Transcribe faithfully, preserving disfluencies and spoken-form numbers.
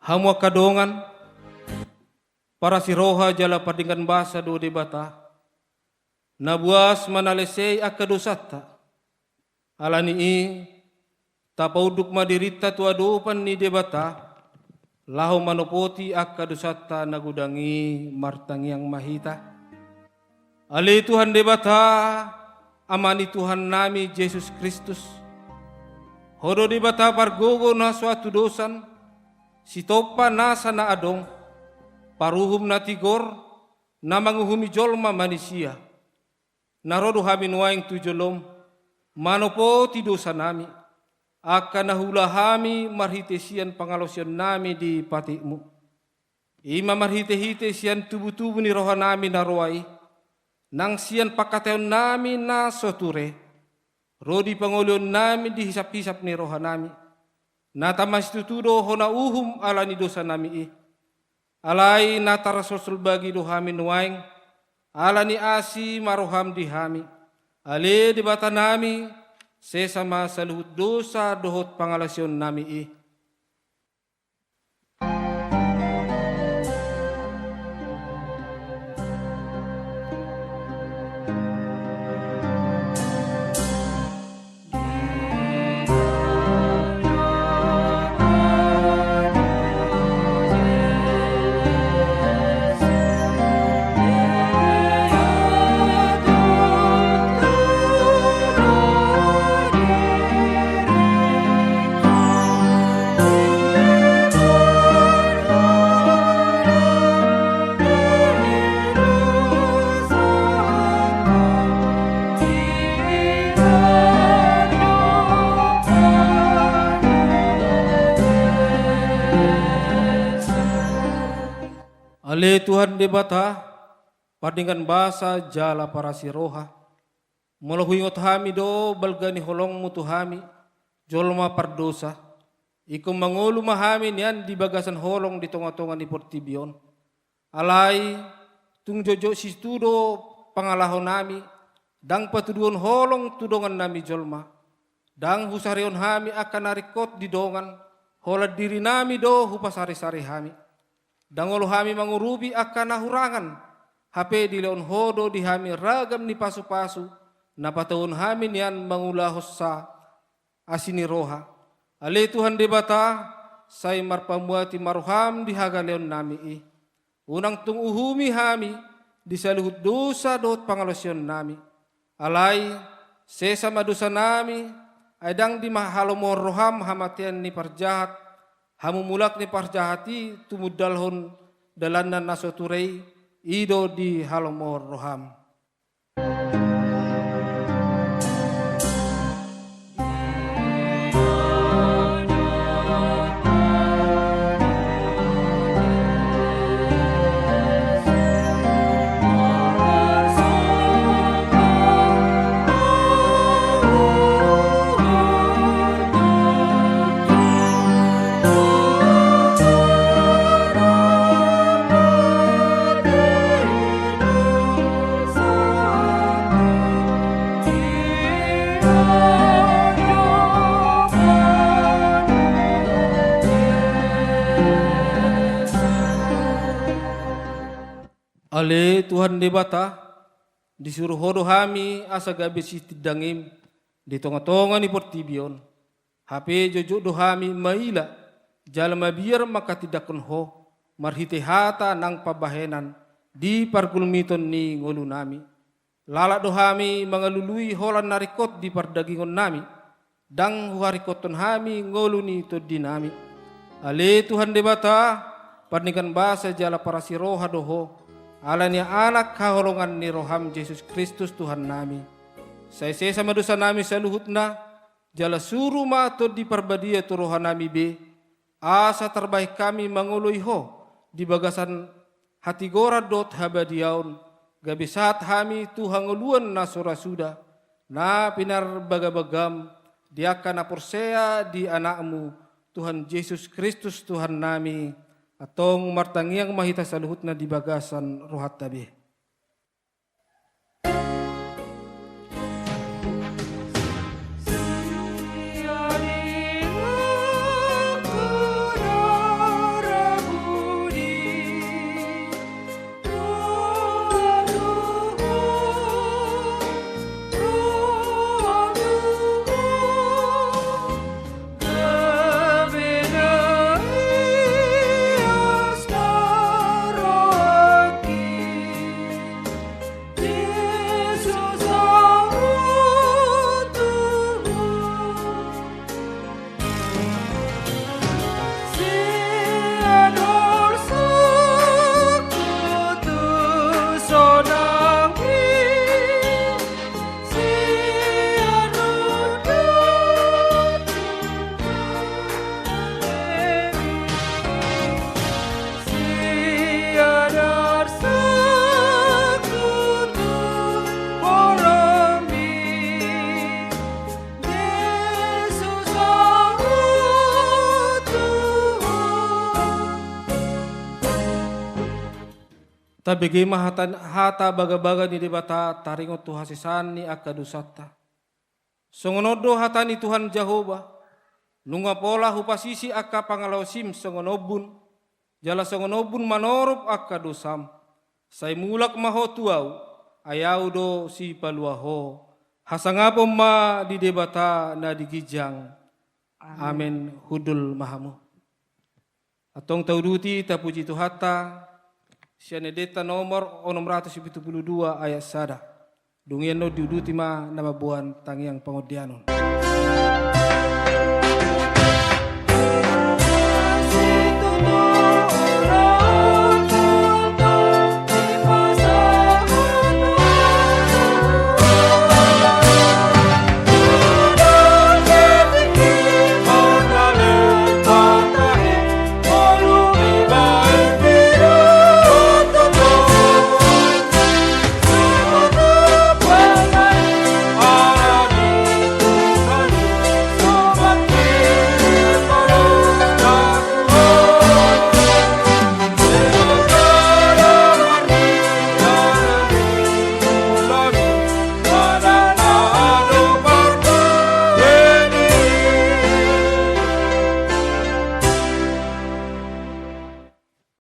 Hamu angka dongan, parasiroha jala pardenggan basa do Debata, na buas manalesei angka dosanta. Ala ni i, tapaunduk ma dirinta tu adopan ni Debata, laho manopoti angka dosanta na godang i. Martangiang ma hita. Ale Tuhan Debata, Ama ni Tuhannami Jesus Kristus, Ho do Debata pargogo na so antudosan, Sitompa nasa na adong, Paruhum na tigor, na manguhumi jolma manisia. Na ro do hami nuaeng tu jolom, manopoti dosanami, angka na huula hami marhite sian pangalaosionnami di patikmu. I ma marhitehite sian tubutubu ni rohanami na roa i, nang sian pangkataionnami na so ture, ro di pangolionnami di hisaphisap ni rohanami, na tama situtu do hona uhum ala ni dosanami i. Alai na tarsolsol bagi do hami nuaeng, ala ni asi ma roham di hami. Ale Debatanami, sesa ma saluhut dosa dohot pangalaosionnami i. Ale Tuhan Debata, pardenggan basa jala parasi roha, molo huingot hami do balga ni holongmu tu hami, jolma pardosa, ingkon mangolu ma hami nian di bagasan holong di tongatonga ni portibi on. Alai, tung jotjot situtu do pangalahonami, ndang patuduhon holong tu dongannami jolma. Ndang husarihon hami angka na ringkot di dongan, holan dirinami do hupasarisari hami. Ndang olo hami mangurupi angka na hurangan, hape dilehon Ho do di hami ragam ni pasupasu, na patauhon hami nian mangulahonsa asi ni roha. Ale Tuhan Debata, sai marpamuati ma roham di hagaleonnami i. Unang tung uhumi hami di saluhut dosa dohot pangalaosionnami. Alai, sesa ma dosanami, ai ndang di ma halomohon roham hamatean ni parjahat, hamumulak ni parjahat i tumundalhon dalanna na so ture i, i do di halomohon roham. Ale Tuhan Debata, disuru Ho do hami asa gabe sitindangiM di tongatonga ni portibi on. Hape jotjot do hami maila jala mabiar manghatindanghon Ho marhite hata nang pambahenan di pargulmiton ni ngolunami. Lalap do hami mangalului holan na ringkot di pardagingonami, ndang huharingkothon hami ngolu ni tondinami. Ale Tuhan Debata, pardenggan basa jala parasi roha do Ho, ala ni Anak haholongan ni rohaM Jesus Kristus Tuhannami. Sai sesa ma dosanami saluhutna, jala suru ma Tondi Parbadia tu rohanami be, asa tarbahen hami mangoloi Ho di bagasan hatigoran dohot habadiaon, gabe sahat hami tu hangoluan na so ra suda, na pinarbagabagaM di angka na porsea di AnakMu, Tuhan Jesus Kristus Tuhannami. Antong martangiang ma hita saluhutna di bagasan rohanta be. Tabege ma hata, hata bagabaga ni Debata taringot tu hasesaan ni angka dosanta. Songon on do hata ni Tuhan Jahowa, nunga pola hupasisi angka pangalaosim songon ombun, jala songon ombun manorop angka dosam. Sai mulak ma ho tu Ahu, ai Ahu do sipalua ho. Hasangapon ma di Debata na di ginjang. Amen. Amen. Hundul ma hamu. Antong tauduti, tapuji Tuhanta sian endenta nomor onom ratus pitu pulu dua ayat sada. Dung i annon diuduti ma na mamboan tangiang pangondianon.